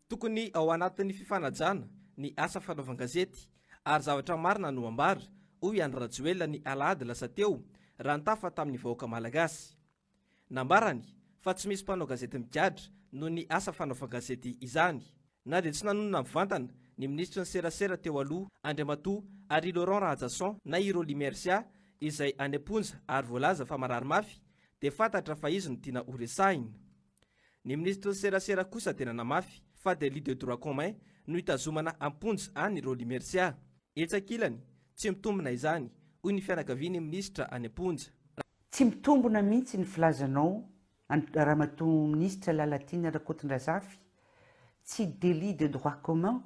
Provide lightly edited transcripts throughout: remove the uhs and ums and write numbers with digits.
Tokony ao anatin'ny fifanajana ny asa fanaovan-gazety ary zavatra marina no ambara, hoy i Andry Rajoelina ny alahady lasa teo raha nitafa tamin'ny vahoaka malagasy. Nambarany fa tsy misy mpanao gazety migadra noho ny asa fanaovan-gazety izany. Na dia tsy nanonona mivantana ny minisitry ny serasera teo aloha Andriamatoa Harry Laurent Rahajason na i Rolly Mercia izay any am-ponja ary voalaza fa marary mafy dia fantatra fa izy no tiana horesahina. Ny minisitry ny serasera kosa dia nanamafy fa délit de droit commun no hitazomana am-ponja an'i Rolly Mercia. Etsy ankilany, tsy mitombina izany, hoy ny fianakavian'ny minisitra any am-ponja. Tsy mitombina mihitsy ny filazanao Ramatoa Minisitra Lalatiana Rakotondrazafy, tsy délit de droit commun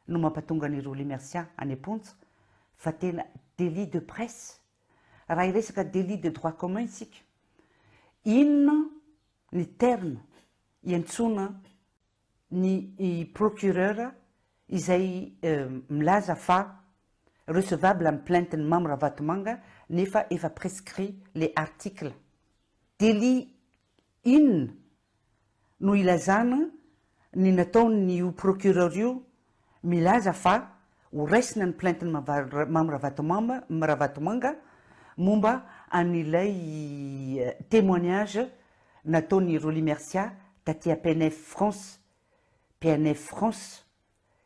no mampatonga an'i Rolly Mercia any am-ponja fa tena délit de presse. Raha hiresaka délit de droit commun isika, inona ny terme iantsoana ny procureur izay milaza fa recevable ny plainte-n'i Mamy Ravatomanga nefa efa prescrit le article. Délit inona no ilazana ny nataon'io procureur io milaza fa ho raisina ny plainte-n'i Mamy Ravatomanga momba an'ilay témoignage nataon'i Rolly Mercia taty PNF France, PNF France,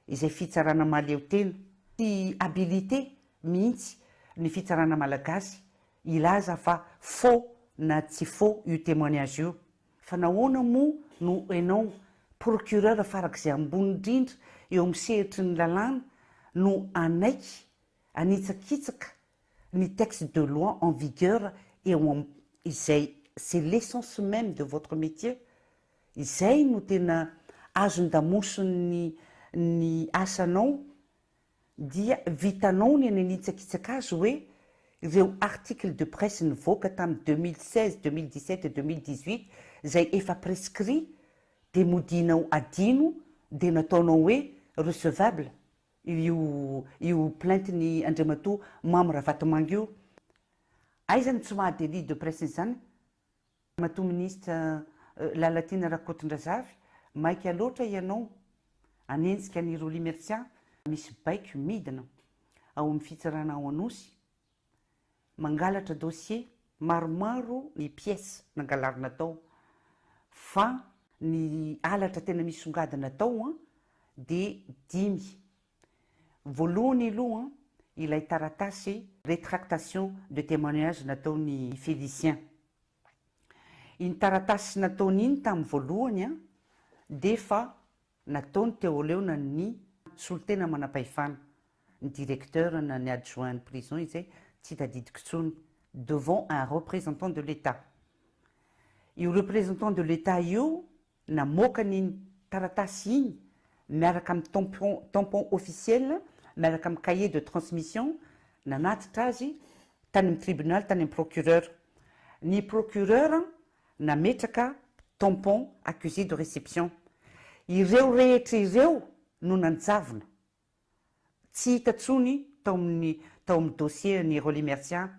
izay fitsarana mahaleo tena. Tsy habilité mihitsy ny fitsarana malagasy hilaza fa faux na tsy faux io témoignage io. Fa nahoana moa no enao procureur farak'izay ambony indrindra eo amin'ny sehatry ny lalàna no hanaiky hanitsakitsaka ny texte de loi en vigueur eo am izay c'est l'essence même de votre métier izay no tena azon-damosiny ny asanao dia vitanao ny nanitsakitsaka azy hoe ireo article de presse nivoaka tamin'ny 2016, 2017 et 2018 izay efa prescrit dia modianao adino dia nataonao hoe recevable io io plainte-n'i Andriamatoa Mamy Ravatomanga io. Aiza no tsy maha délit de presse izany Andriamatoa Minisitra Lalatiana Rakotondrazafy, maika loatra ianao hanenjika an'i Rolly Mercia, misy baiko midina ao amin'ny fitsarana ao Anosy, mangalatra dossier maromaro ny pièces nangalarina tao, fa ny halatra tena misongadina tao dia dimy. Voalohany aloha ilay taratasy rétractation de témoignage nataon'i Félicien. Iny taratasy nataony iny tamin'ny voalohany dia efa nataony teo aleonan'ny solontena manam-pahefana, ny directeur na ny adjoint ny prison izay tsy tadidiko intsony, devant un représentant de l'Etat. Io représentant de l'Etat io namoaka an'iny taratasy iny miaraka amin'ny tampon, tampon officiel miaraka amin'ny cahier de transmission nanatitra azy tany amin'ny tribunal, tany amin'ny procureur. Ny procureur nametraka tampon accusé de réception. Ireo rehetra ireo no nanjavona. Tsy hita intsony tao amin'ny tao amin'ny dossier ny Rolly Mercia.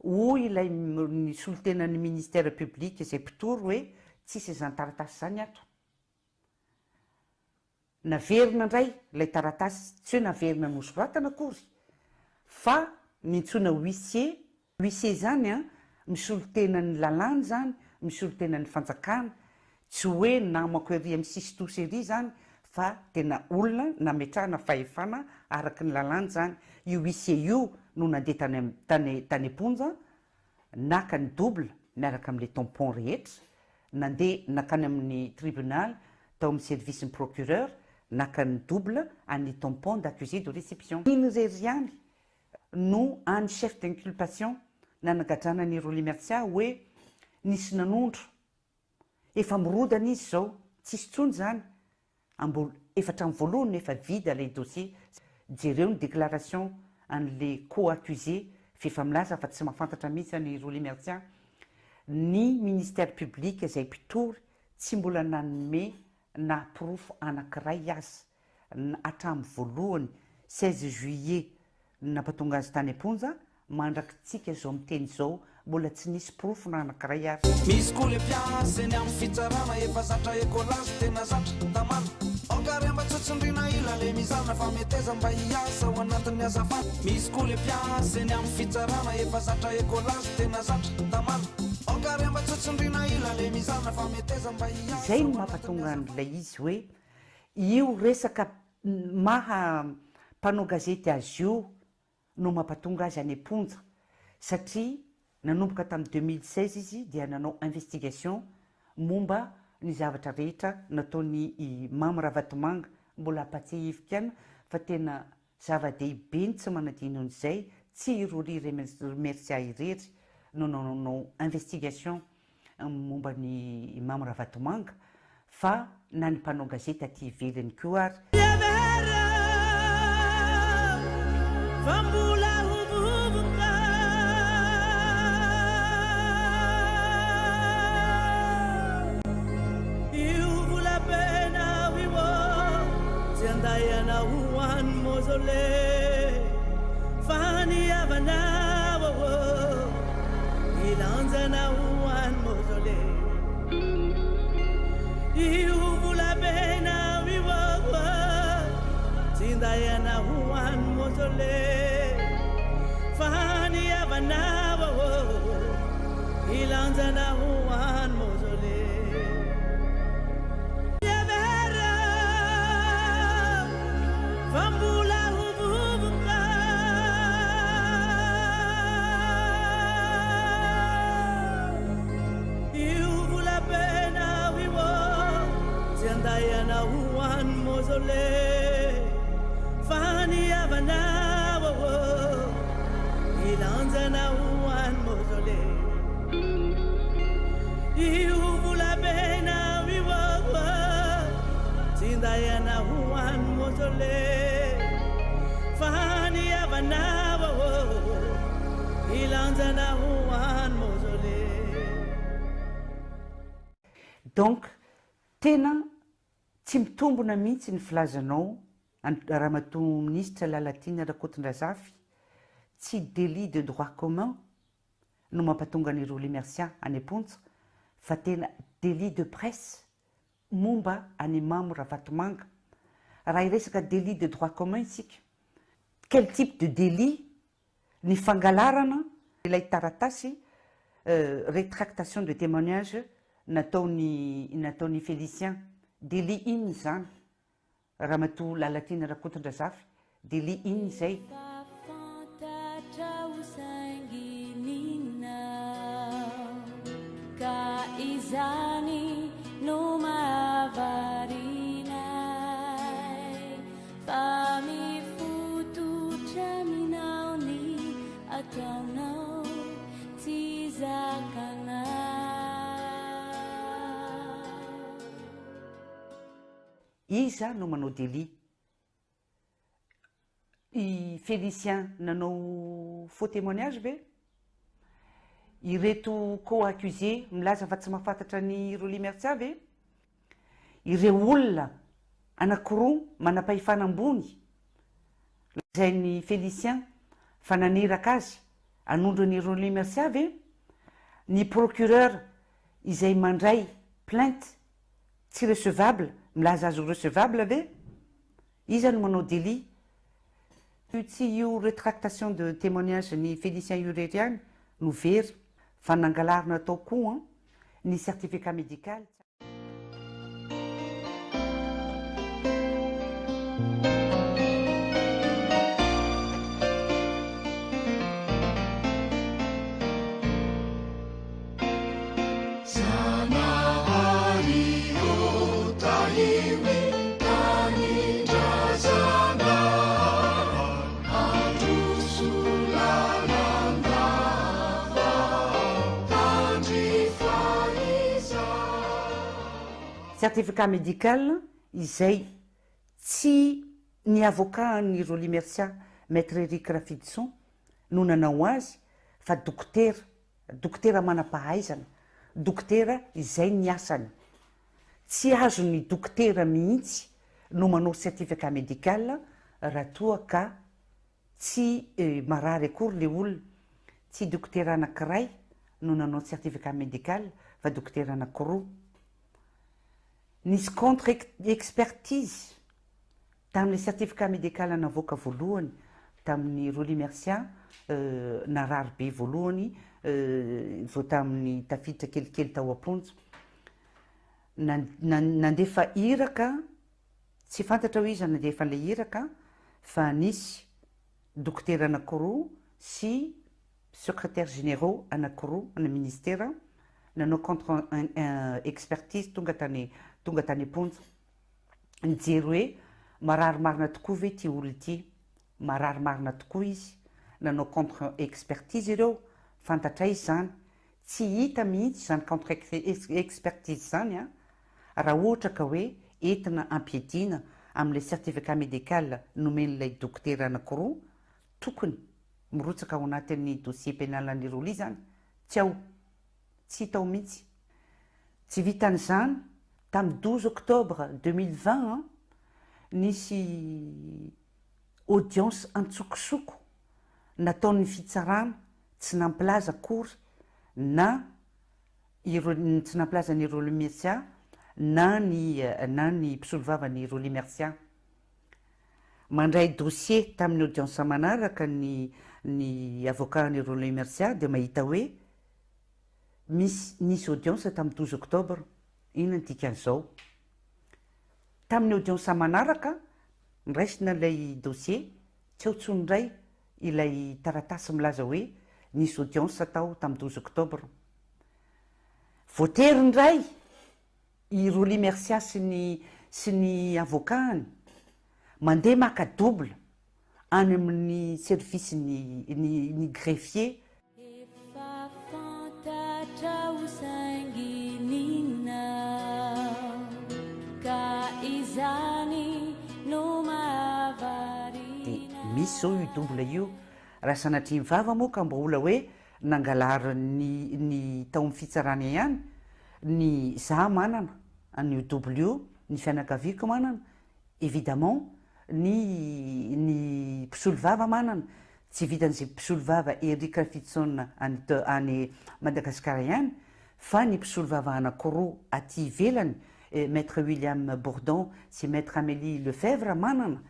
Hoy ilay ny solontenan'ny ministère public izay mpitory hoe tsisy izany taratasy izany ato. Naverina indray ilay taratasy, tsy hoe naverina nosoratana akory fa nintsoina huissier, huissier izany an, misolo tena ny lalàna izany, misolo tena ny fanjakana, tsy hoe namako ery amin'ny sisintosy ery izany fa tena olona nametrahana fahefana araka ny lalàna izany, io huissier io no nandeha tany am tany tany am-ponja naka ny double miaraka amin'ilay tampon rehetra, nandeha nankany amin'ny tribunal tao amin'ny service-n'ny procureur naka ny double an'ny tampon d'accusé de réception. Iny irery ihany no any chef d'inculpation nanagadrana an'i Rolly Mercia hoe nisy nanondro, efa mirodana izy izao, tsisy intsony izany, Ambol efa hatramin'ny voalohany no efa vide ilay dossier, jereo ny déclaration an'le co-accusé f'efa milaza fa tsy mahafantatra mihitsy an'i Rolly Mercia, ny ministère public izay mpitory tsy mbola nanome na porofo anankiray aza hatramin'ny voalohany 16 juillet nampatonga azy tany am-ponja, mandrakitsika izao miteny izao mbola tsy nisy porofo na anankiray ary. Misy koa le mpiasa eny amin'ny fitsarana efa zatra écolage tena zatra tamana. mizana fa meteza mba hiasa ao anatin'ny hazavana Misy koa le mpiasa eny amin'ny fitsarana efa zatra écolage tena zatra tamana Aoka re mba tsy ho tsindriana ila le mizana fa meteza mba hiasa Izay ao no anatin'ny mampatonga hazavana. an'ilay izy hoe io resaka maha mpanao gazety azy io no mampatonga azy any am-ponja satria nanomboka tamin'ny 2016 izy dia nanao investigation momba ny zavatra rehetra nataon'i i Mamy Ravatomanga, mbola ampatsiahiviko ihany fa tena zava-dehibe ny tsy manadino an'izay, tsy i Rolly Mercia irery no nanao investigation momba an'i Mamy Ravatomanga fa na ny mpanao gazety aty ivelany koa ary. Miavera fa mbola hovovoka. Io volabenao io ô, tsy anday anao ho any mausolée, fa ny havanao ô, hilanjanao ho any mausolée. Io volabenao io ô, tsy anday anao ho any mausolée, fa ny havanao ô, hilanjanao ho any mausolée. Miavera fa mbola hovovoka. Io volabenao io ô, tsy anday anao ho any mausolée, fa ny havanao ô, hilanjanao ho any mausolée. Io volabenao io ô, tsy anday anao ho any mausolée, fa ny havanao ô, hilanjanao ho any mausolée. Donc tena tsy mitombona mihitsy ny filazanao Ramatoa Minisitra Lalatiana Rakotondrazafy, tsy délit de droit commun no mampatonga an'i Rolly Mercia any am-ponja fa tena délit de presse momba an'i Mamy Ravatomanga. Raha hiresaka délit de droit commun isika, quel type de délit? Ny fangalarana ilay taratasy rétractation de témoignage nataon'i nataon'i Félicien, délit inona izany? Ramatoa Lalatiana Rakotondrazafy, délit inona izay? Efa fantatrao saingy ninao ka izany no mahavariana ahy fa mifototra aminao ny ataonao tsy zakanao. Iza no manao délit? I Félicien nanao faux témoignage ve? Ireto co-accusé milaza fa tsy mahafantatra an'i Rolly Mercia ve? Ireo olona anankiroa manam-pahefana ambony lazain'i Félicien fa naniraka azy hanondro an'i Rolly Mercia ve? Ny procureur izay mandray plainte tsy recevable, milaza azy ho recevable ve? Iza no manao délit? Io tsy io retractation de témoignage ny Félicien io irery ihany no very fa nangalarina tao koa ny certificat médical. Zanahary ô tahio ny tanindrazana handroso lalandava handrifan'izany. Certificat médical izay tsy ny avocat an'i Rolly Mercia Maître Eric Rafidison no nanao azy fa dokotera Dokotera manam-pahaizana, dokotera izay ny asany. Tsy azon'ny dokotera mihitsy no manao certificat médical raha toa ka tsy marary akory le olona. Tsy dokotera anankiray no nanao certificat médical fa dokotera anankiroa. Nisy contre expertise. Tamin'ilay certificat médical navoaka voalohany tamin'i Rolly Mercia narary be voalohany vao tamin'ny tafiditra kelikely tao am-ponja. Nandefa iraka, tsy fantatra hoe iza nandefa an'ilay iraka fa nisy dokotera anankiroa sy secrétaires généraux anankiroa ana ministera nanao contre expertise tonga tany tonga tany am-ponja nijery hoe marary marina tokoa ve ity olona ity, marary marina tokoa izy, nanao contre expertise ireo, fantatray izany, tsy hita mihitsy izany contre expertise izany an, raha ohatra ka hoe entina ampiadiana amin'ilay certificat médical nomen'ilay dokotera anankiroa, tokony mirotsaka ao anatin'ny dossier pénal an'i Rolly izany, tsy ao, tsy hita ao mihitsy. Tsy vitan'izany, tamin'ny 12 octobre 2020, nisy audience antsokosoko nataon'ny fitsarana tsy nampilaza akory na ireo tsy nampilaza an'i Rolly Mercia na ny na ny mpisolovavan'i Rolly Mercia. Mandray dossier tamin'ny audience manaraka ny ny avocat an'i Rolly Mercia dia mahita hoe misy nisy audience tamin'ny 12 octobre. Inona ny dikan'izao? Tamin'ny audience manaraka, nraisina ilay dossier, tsy ao intsony indray ilay taratasy milaza hoe nisy audience tao tamin'ny 12 octobre. Voatery indray i Rolly Mercia sy ny sy ny avocat-ny mandeha maka double any amin'ny service-n'ny ny ny greffier. Efa fantatrao saingy ninao ka izany no mahavariana. Dia misy izao io double io, raha sanatria ny vava moa ka mbola hoe nangalarin'ny ny tao amin'ny fitsarana ihany, ny za manana an'io double io, ny fianakaviako manana, évidemment ny ny mpisolovava manana, tsy vitan'izay mpisolovava Eric Rafidison any any Madagasikara ihany fa ny mpisolovava anankiroa aty ivelany Maître William Bourdon sy Maître Amélie Lefebvre manana,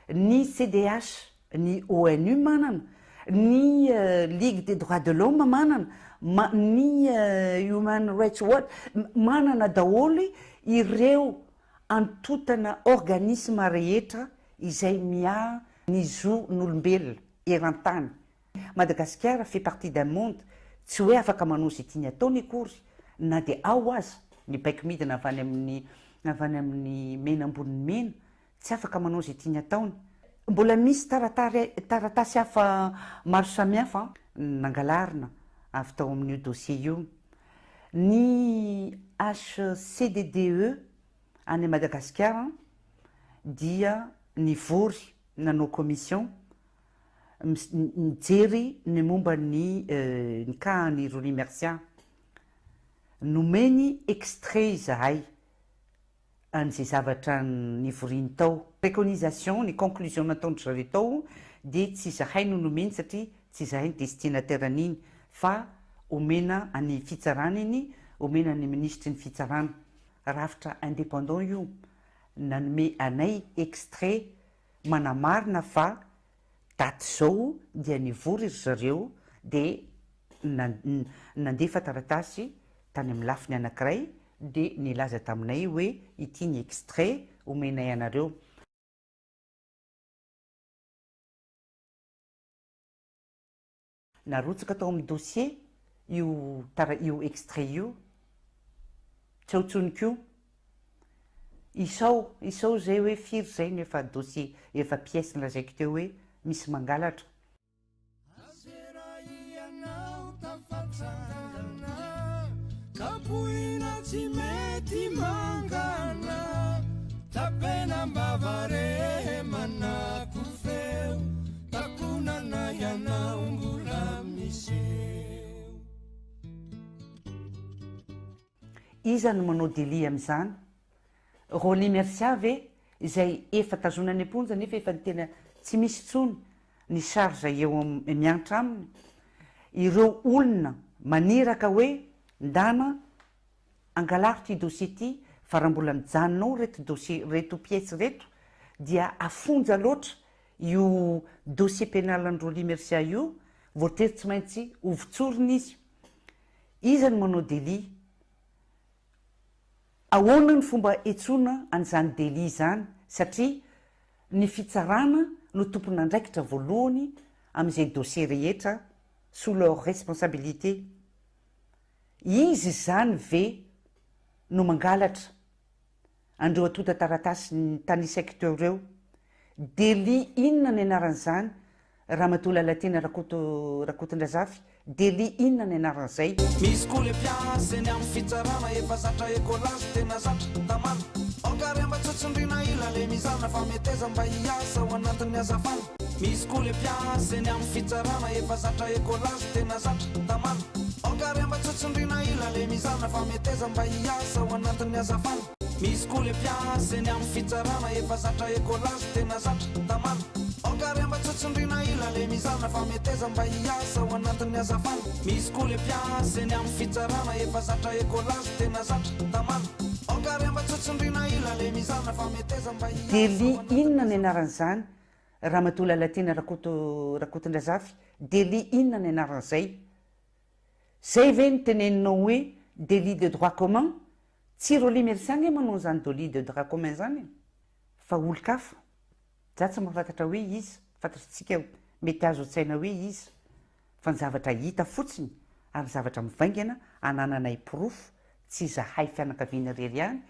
ny CDH, ny ONU manana, ny Ligue des droits de l'homme manana, ny Human Rights Watch, manana daholo ireo antontana organisme rehetra izay miahy ny zon'olombelona eran-tany. Madagasikara fait partie d'un monde, tsy hoe afaka manao izay tiany ataony akory na dia ao aza ny baiko midina avy any amin'ny avy any amin'ny mena ambonin'ny mena, tsy afaka manao izay tiany ataony. Mbola misy taratary taratasy hafa maro samihafa nangalarina avy tao amin'io dossier io. Ny HCDDE any Madagasikara dia nivory nanao commission nijery ny momba ny ny cas an'i Rolly Mercia. Nomeny extrait izahay an'izay zavatra nivoriany tao. Préconisation, ny conclusion nataon-dry zareo tao dia tsy izahay no nomeny satria tsy izahay ny destinataire an'iny fa omena an'ny fitsarana iny, omena ny minisitry ny fitsarana. Rafitra indépendant io, nanome anay extrait manamarina fa daty izao dia nivory ry zareo dia nandefa taratasy tany amin'ny lafiny anankiray dia nilaza taminay hoe ity ny extrait omenay anareo. Narotsaka tao amin'ny dossier io tara io extrait io, tsy ao intsony koa. Isao, isao izay hoe firy izay no efa dossier, efa pièce nolazaiko teo hoe misy mangalatra. Azera ianao tafatsangana, kapohina tsy mety mangana, tapenam-bava re manako feo, takonana ianao mbola miseho. Iza no manao délit amin'izany? Rolly Mercia ve izay efa tazonina any am-ponja nefa efa tena tsy misy intsony ny charge eo miantra aminy? Ireo olona maniraka hoe ndana angalaro ity dossier ity fa raha mbola mijanona ao ireto dossier ireto pièces ireto. dia afonja loatra io dossier pénal an'i Rolly Mercia io, voatery tsy maintsy hovotsorina izy. Iza no manao délit? Ahoana ny fomba hiantsoana an'izany délit izany satria ny fitsarana no tompon'andraikitra voalohany amin'izay dossier rehetra sous leur responsabilité. Izy izany ve no mangalatra an'ireo antontan-taratasy nitanisaiko teo ireo? Délit inona ny anaran'izany Ramatoa Lalatiana Rakoto Rakotondrazafy, délit inona ny anaran'izay? Misy koa le mpiasa eny amin'ny fitsarana efa zatra écolage tena zatra tamana. Aoka re mba tsy ho tsindriana ila le mizana fa meteza mba hiasa ao anatin'ny hazavana. Misy koa le mpiasa eny amin'ny fitsarana efa zatra écolage tena zatra tamana. Aoka re mba tsy ho tsindriana ila le mizana fa meteza mba hiasa ao anatin'ny hazavana. Misy koa le mpiasa eny amin'ny fitsarana efa zatra écolage tena zatra tamana. Aoka re mba tsy ho tsindriana ila le mizana fa meteza mba hiasa ao anatin'ny hazavana. Misy koa le mpiasa eny amin'ny fitsarana efa zatra écolage tena zatra tamana. Aoka re mba tsy ho tsindriana ila le mizana fa meteza mba hiasa ao Délit anatin'ny inona ny hazavana. anaran'izany Ramatoa Lalatiana Rakoto Rakotondrazafy, délit inona ny anaran'izay? Zay ve no teneninao hoe délit de droit commun? Tsy Rolly Mercia ange manao an'izany délit de droit commun zany e! Fa olon-kafa. Za tsy mahafantatra hoe iza, fantatritsika mety azo an-tsaina hoe iza, fa ny zavatra hita fotsiny ary ny zavatra mivaingana anananay porofo, tsy izahay fianakaviana irery ihany,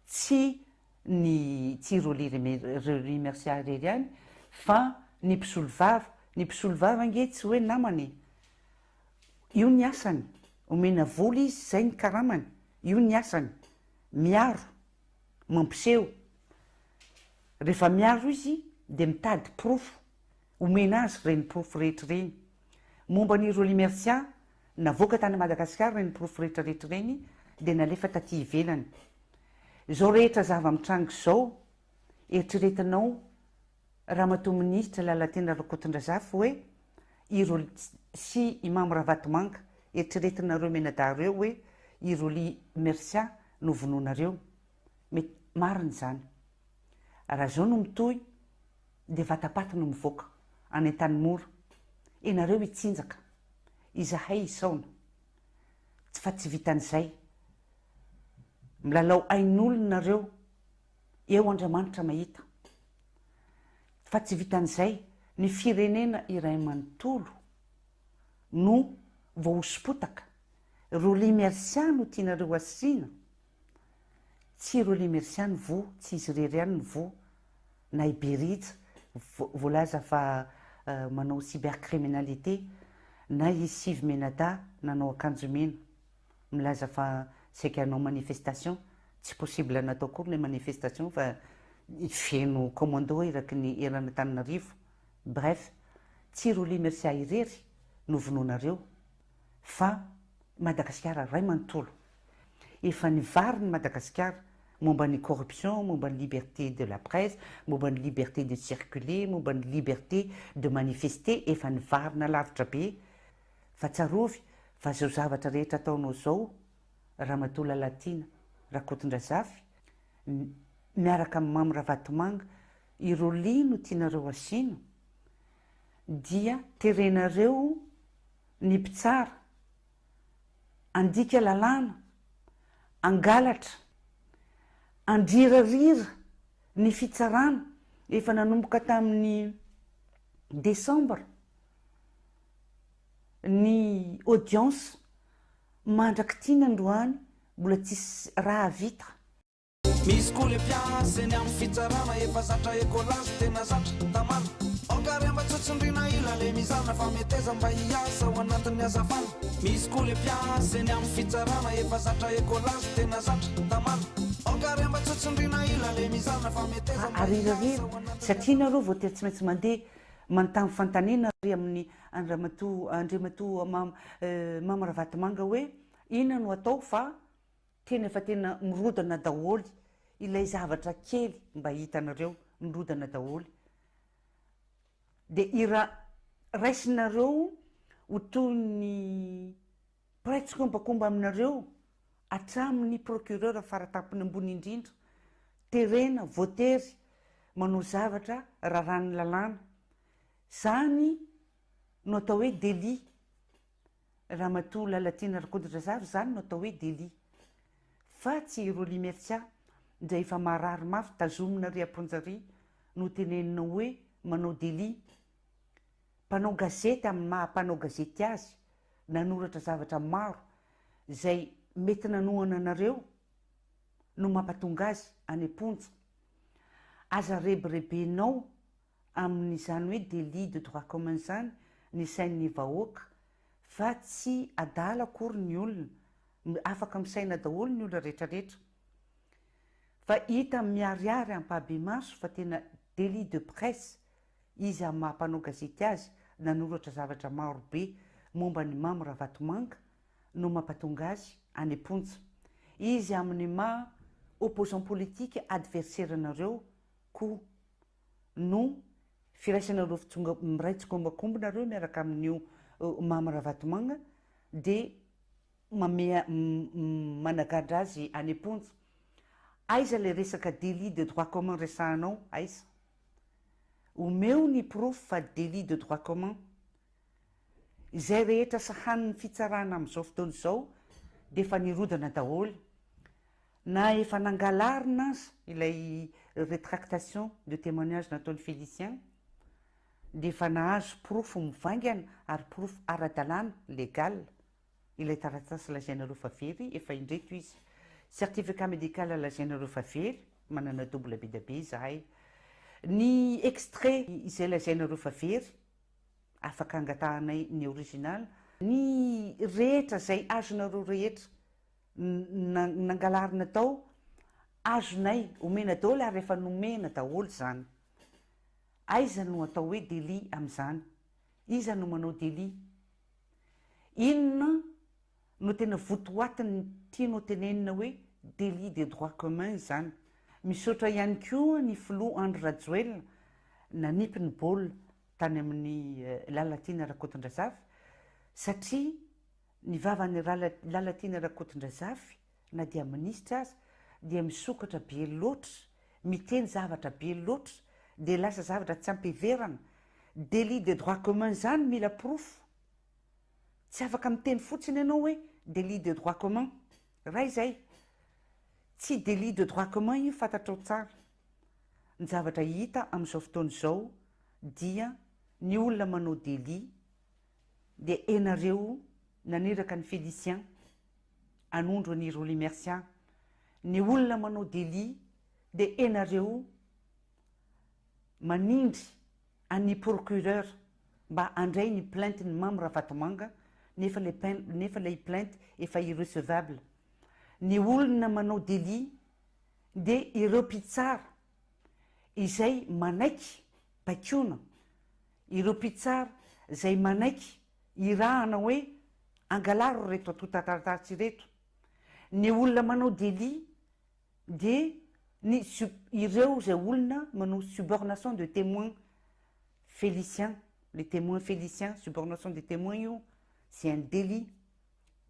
tsy ny tsy Rolly Rolly Mercia irery ihany fa ny mpisolovava, ny mpisolovava ange tsy hoe namana e! Io ny asany, omena vola izy zay ny karamany, io ny asany, miaro, mampiseho, rehefa miaro izy dia mitady porofo, omena azy ireny porofo rehetra ireny. Momba an'i Rolly Mercia, navoaka tany Madagasikara ireny porofo rehetra rehetra ireny dia nalefa taty ivelany. Izao rehetra zava-mitranga izao, eritreretinao Ramatoa Minisitra Lalatiana Rakotondrazafy hoe i Rolly sy i Mamy Ravatomanga, eritreretinareo mianadahy ireo hoe i Rolly Mercia no vonoinareo. Mety marina izany. Raha izao no mitohy dia vatapaty no mivoaka any Antanimora. Ianareo hitsinjaka. Izahay hisaona. Fa tsy vitan'izay. Milalao ain'olona nareo. Eo Andriamanitra mahita. Fa tsy vitan'izay, ny firenena iray manontolo no voahoso-potaka. Rolly Mercia no tianareo asiana. Tsy Rolly Mercia no voa, tsy izy irery ihany no voa. Na i Berija, voalaza fa manao cybercriminalité, na i Sivy Menada nanao akanjo mena. Milaza fa saika hanao manifestation, tsy possible natao akory ilay manifestation fa feno commando eraky ny eran'Antananarivo. Bref, tsy Rolly Mercia irery no vonoinareo fa Madagasikara ray manontolo. Efa nivarin'i Madagasikara momba ny corruption, momba ny liberté de la presse, momba ny liberté de circuler, momba ny liberté de manifester, efa nivarina lavitra be. Fa tsarovy fa zao zavatra rehetra ataonao zao Ramatoa Lalatiana Rakotondrazafy miaraka amin'i Mamy Ravatomanga, i Rolly no tianareo asiana dia terenareo ny mpitsara handika lalàna, hangalatra, handrirarira ny fitsarana efa nanomboka tamin'ny décembre ny audience mandrak'ity ny androany mbola tsisy raha vita. Misy koa le mpiasa eny amin'ny fitsarana efa zatra écolage tena zatra tamana. Aoka re mba tsy ho tsindriana ila le mizana fa meteza mba hiasa ao anatin'ny hazavana. Misy koa le mpiasa eny amin'ny fitsarana efa zatra écolage tena zatra tamana. Aoka re mba tsy ho tsindriana ila le mizana fa meteza mba hiasa Arirarira ao anatin'ny satria nareo voatery tsy maintsy mandeha manontany fanontaniana ary amin'ny Andriamatoa Andriamatoa Mamy Mamy Ravatomanga hoe inona no atao fa tena efa tena mirodana daholo ilay zavatra kely mba hitanareo mirodana daholo dia i raha raisinareo ho toy ny mpiray tsikombakomba aminareo hatramin'ny procureur faratampony ambony indrindra terena voatery. manao zavatra raràn'ny lalàna. Zany no atao hoe délit. Ramatoa Lalatiana Rakotodrazazo, izany no atao hoe délit. Fa tsy i Rolly Mercia, izay efa marary mafy tazomina ry am-ponja ry, no teneninao hoe manao délit. Mpanao gazety amin'ny maha mpanao gazety azy, nanoratra zavatra maro izay mety nanohana anareo no mampatonga azy any am-ponja. Aza rebirebenao amin'izany hoe délit de droit commun izany ny sain'ny vahoaka fa tsy adala akory ny olona, afaka misaina daholo ny olona retraretra. Fa hita miharihary ampahabemaso fa tena délit de presse izy amin'ny maha mpanao gazety azy nanoratra zavatra maro be momba an'i Mamy Ravatomanga no mampatonga azy any am-ponja. Izy amin'ny maha opposant politique adversaire anareo koa no firaisanareo fitsonga miray tsikombakomba nareo miaraka amin'io Mamy Ravatomanga dia mamea managadra azy any am-ponja. Aiza ilay resaka délit de droit commun resahanao? Aiza? Omeo ny porofo fa délit de droit commun. Izay rehetra sahanin'ny fitsarana amin'izao fotoana izao dia efa nirodana daholo. Na efa nangalarina aza ilay retractation de témoignage nataon'i Félicien dia efa nahazo porofo mivaingana ary porofo ara-dalàna, légal, ilay taratasy lazainareo fa very, efa indreto izy. Certificat médical lazainareo fa very, manana double be dia be izahay. Ny extrait izay lazainareo fa very, afaka angatahanay ny original. Ny rehetra izay azonareo rehetra nangalarina tao, azonay omena daholo ary efa nomena daholo izany. Aiza no atao hoe délit amin'izany? Iza no manao délit? Inona no tena votoatin'ny tianao tenenina hoe délit de droit commun izany? Misaotra ihany koa ny filoha Andry Rajoelina nanipy ny baolina tany amin'i Lalatiana Rakotondrazafy satria ny vavan'i Lalatiana Rakotondrazafy na dia minisitra aza dia misokatra be loatra, miteny zavatra be loatra dia lasa zavatra tsy ampiheverana, délit de droit commun izany mila porofo, tsy afaka miteny fotsiny ianao hoe délit de droit commun, ray izay, tsy délit de droit commun io fantatrao tsara, ny zavatra hita amin'izao fotoana izao dia ny olona manao délit dia enareo naniraka an'i Félicien hanondro an'i Rolly Mercia, ny olona manao délit dia enareo manindry an'i procureur mba handray ny plainte ny Mamy Ravatomanga nefa le nefa ilay plainte efa irrecevable, ny olona manao délit dia ireo mpitsara izay manaiky baikoana, ireo mpitsara izay manaiky irahana hoe angalaro ireto antontan-taratasy ireto, ny olona manao délit dia ny sub ireo izay olona manao subornation de témoin Félicien, le témoin Félicien, subornation de témoin io, c'est un délit.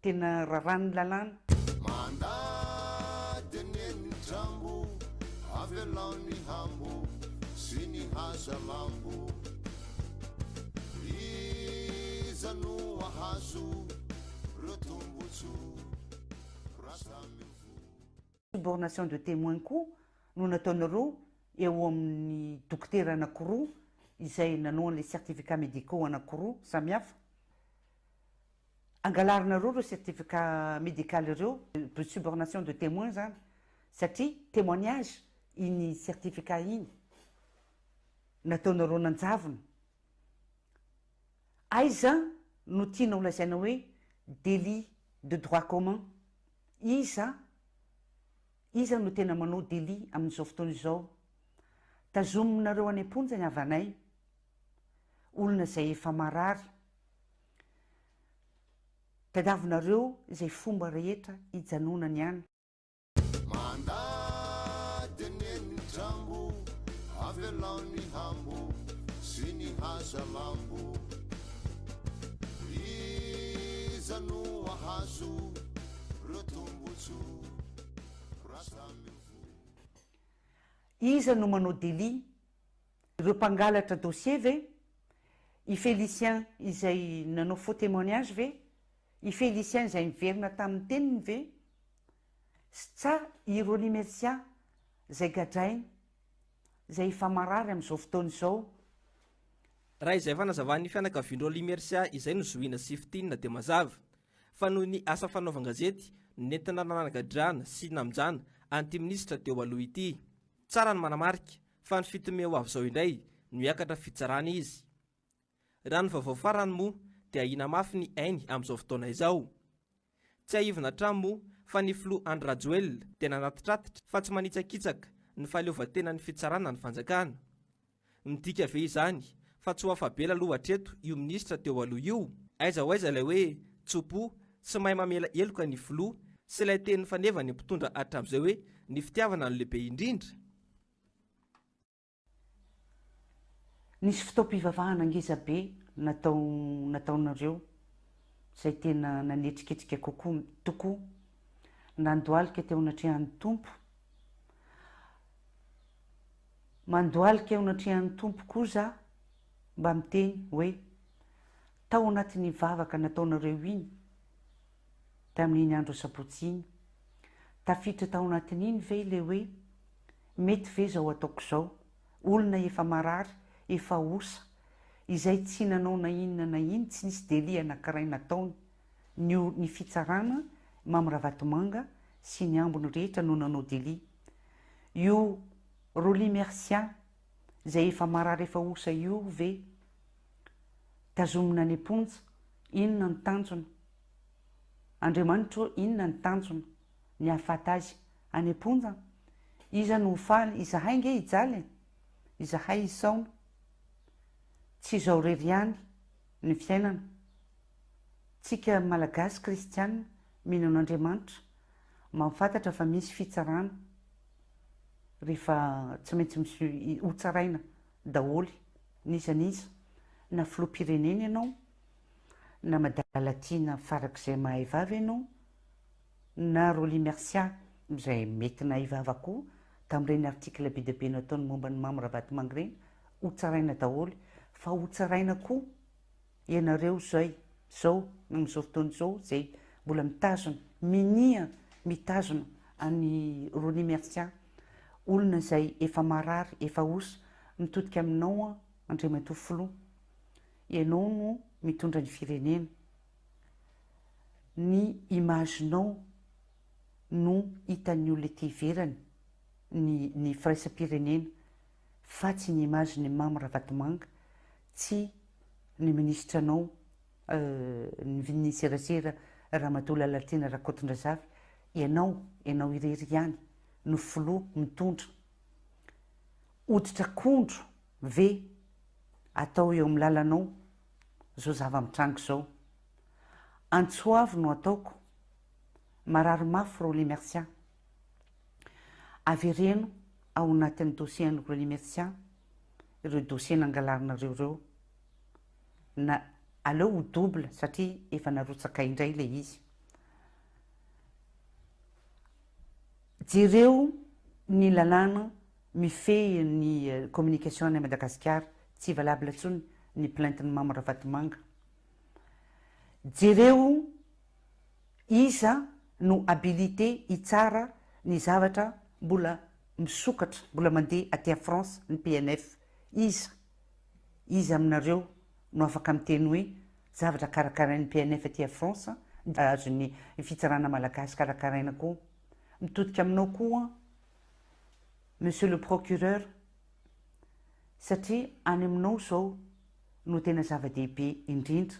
Tena raràn'ny lalàna. Mandady anie ny drambo, avelao ny hambo sy ny hazalambo. Iza no ahazo reo tombotsoa raha samy voa. Subornation de témoin koa no nataonareo eo amin'ny dokotera anakiroa izay nanao an'ilay certificat médicaux anakiroa samihafa. Angalarinareo ireo certificat médical ireo, subornation de témoin zany, satria témoignage iny certificat iny, nataonareo nanjavona. Aiza no tianao lazaina hoe délit de droit commun? Iza, iza no tena manao délit amin'izao fotoana izao? Tazominareo any am-ponja ny havanay, olona izay efa marary. Tadiavinareo izay fomba rehetra hijanonany any. Mandady anie ny drambo, avelao ny hambo sy ny hazalambo. Iza no ahazo reo tombotsoa raha samy voa. Iza no manao délit? Ireo mpangalatra dossier ve? I Félicien izay nanao faux témoignage ve? I Félicien izay niverina tamin'ny teniny ve? Sa i Rolly Mercia izay gadraina, izay efa marary amin'izao fotoana izao? Raha izay fanazavan'ny fianakavian-dRolly Mercia izay no zohiana sy fintinina dia mazava fa noho ny asa fanaovan-gazety no nentina nanagadrana sy namonjana an'ity minisitra teo aloha ity. Tsara ny manamarika fa ny 7 mey ho avy izao indray no hiakatra fitsarana izy. Raha ny vaovao farany moa dia ahiana mafy ny ainy amin'izao fotoana izao. Tsiahivina hatrany moa fa ny filoha Andry Rajoelina dia nanatitratitra fa tsy manitsakitsaka ny fahaleovantenan'ny fitsarana ny fanjakana. Midika ve izany fa tsy ho afa-bela aloha hatreto io minisitra teo aloha io? Aiza ho aiza ilay hoe tso-po tsy mahay mamela heloka ny filoha sy ilay teny nifanevan'ny mpitondra hatramin'izay hoe ny fitiavana no lehibe indrindra? Nisy fotoam-pivavahana ngeza be natao nataonareo izay tena nanetriketrika kokoa tokoa, nandohalika teo anatrehan'ny Tompo. Mandohalika eo anatrehan'ny Tompo koa za mba miteny hoe tao anatin'iny vavaka nataonareo iny tamin'iny andro asabotsy iny, tafiditra tao anatin'iny ve ilay hoe Mety ve izao ataoko izao? Olona efa marary, efa osa, izay tsy nanao na inona na ino, tsy nisy délit anankiray nataony. Ny ny fitsarana, Mamy Ravatomanga sy ny ambiny rehetra no nanao délit. Io Rolly Mercia izay efa marary efa osa io ve tazomina any am-ponja? Inona ny tanjona? Andriamanitra ô, inona ny tanjona? Ny hahafaty azy any am-ponja? Iza no ho faly? Izahay nge hijaly e! Izahay hisaona. Tsy izao irery ihany ny fiainana. Tsika Malagasy kristiana mino an'Andriamanitra mahafantatra fa misy fitsarana rehefa tsy maintsy misy hotsaraina daholo n'iza n'iza na filoham-pirenena ianao na madalatiana farak'izay mahay vava ianao na Rolly Mercia izay mety nahay vava koa tamin'ireny article be dia be nataony momba an'i Mamy Ravatomanga ireny, ho tsaraina daholo fa ho tsaraina koa ianareo izay izao amin'izao fotoana izao izay mbola mitazona, minia mitazona an'i Rolly Mercia, olona izay efa marary, efa osa, mitodika aminao aho Andriamatoa Filoha, ianao no mitondra ny firenena. Ny image-nao no hitan'ny olona ety ivelany, ny ny firaisam-pirenena, fa tsy ny image-n'i Mamy Ravatomanga, tsy ny minisitranao ny ny serasera Ramatoa Lalatiana Rakotondrazafy, ianao, ianao irery ihany no filoha mitondra. Hoditr'akondro ve atao eo amin'ny lalanao zao zava-mitranga izao. Antso avo no ataoko. Marary mafy Rolly Mercia. Avereno ao anatin'ny dossier an'i Rolly Mercia ireo dossier nangalarinareo ireo. Na aleo ho double satria efa narotsaka indray ilay izy. Jereo ny lalàna mifehy ny communication any Madagasikara, tsy valable intsony ny plainte-n'i Mamy Ravatomanga. Jereo iza no habilité hitsara ny zavatra mbola misokatra, mbola mandeha aty à France ny PNF. Iza? Iza aminareo no afaka miteny hoe zavatra karakarain'ny PNF aty à France azon'ny fitsarana malagasy karakaraina koa? Mitodika aminao koa Monsieur le procureur satria any aminao izao no tena zava-dehibe indrindra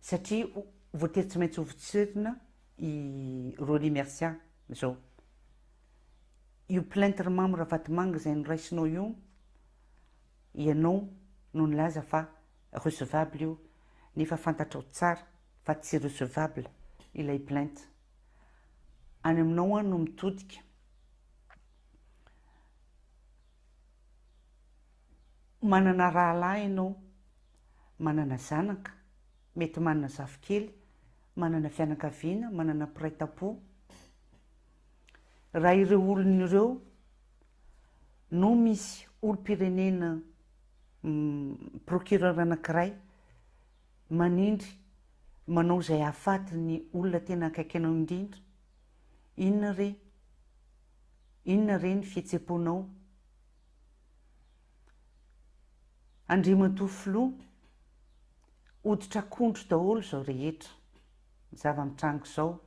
satria voatery tsy maintsy hovotsirina i Rolly Mercia izao. Io plainte ry Mamy Ravatomanga izay noraisinao io, ianao no nilaza fa recevable io nefa fantatrao tsara fa tsy recevable ilay plainte. Any aminao aho no mitodika. Manana rahalahy ianao, manana zanaka, mety manana zafikely, manana fianakaviana, manana mpiray tampo. Raha ireo olona ireo no misy olom-pirenena. Procureur anankiray manindry manao izay hahafaty ny olona tena akaiky anao indrindra, inona re, inona re ny fihetsem-ponao? Andriamatoa Filoha, hoditr'akondro daholo izao rehetra zava-mitranga izao.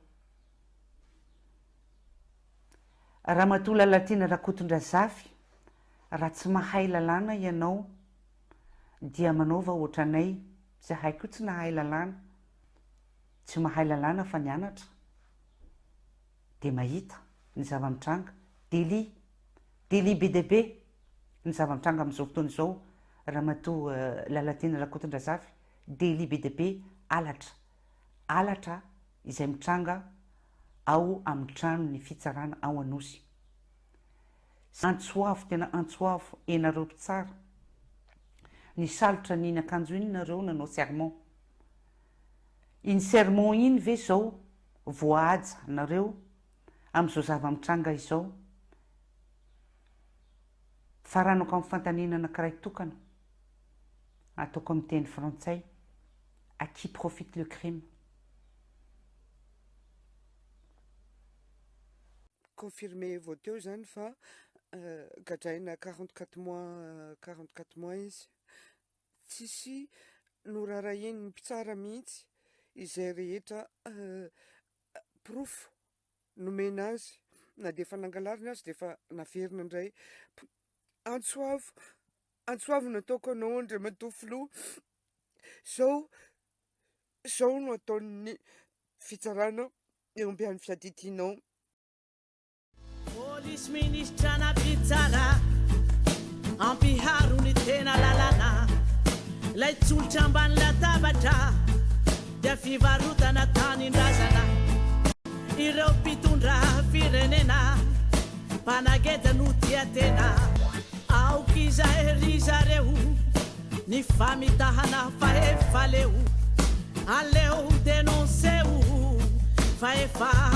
Ramatoa Lalatiana Rakotondrazafy, raha tsy mahay lalàna ianao dia manaova ohatranay, zahay koa tsy nahay lalàna, tsy mahay lalàna fa nianatra dia mahita ny zava-mitranga, délit, délit be dia be ny zava-mitranga amin'izao fotoana izao Ramatoa Lalatiana Rakotondrazafy, délit be dia be, halatra, halatra izay mitranga ao amin'ny tranon'ny fitsarana ao Anosy. Antso avo, tena antso avo enareo mpitsara. Nisalotra an'iny akanjo iny nareo nanao serment. Iny serment iny ve zao voahaja nareo amin'izao zava-mitranga izao? Faranako amin'ny fanontaniana anankiray tokana, ataoko amin'ny teny frantsay, à qui profite le crime? Confirmé vao teo izany fa gadraina 44 mois 44 mois izy. Tsisy norarahian'ny mpitsara mihitsy izay rehetra porofo nomena azy na dia efa nangalariny aza dia efa naverina indray. Antso avo, antso avo no ataoko anao Andriamatoa Filoha, zao zao no ataon'ny fitsarana eo ambian'ny fiadidianao. Polisy minisitra na mpitsara Ampiharo ny tena lalàna Ilay tsolotra ambany latabatra Dia fivarotana tanindrazana Ireo mpitondra firenena Mpanageja no tia tena Aoka izay ry zareo Ny famitahana fa efa leo Aleo denoncer-o fa efa.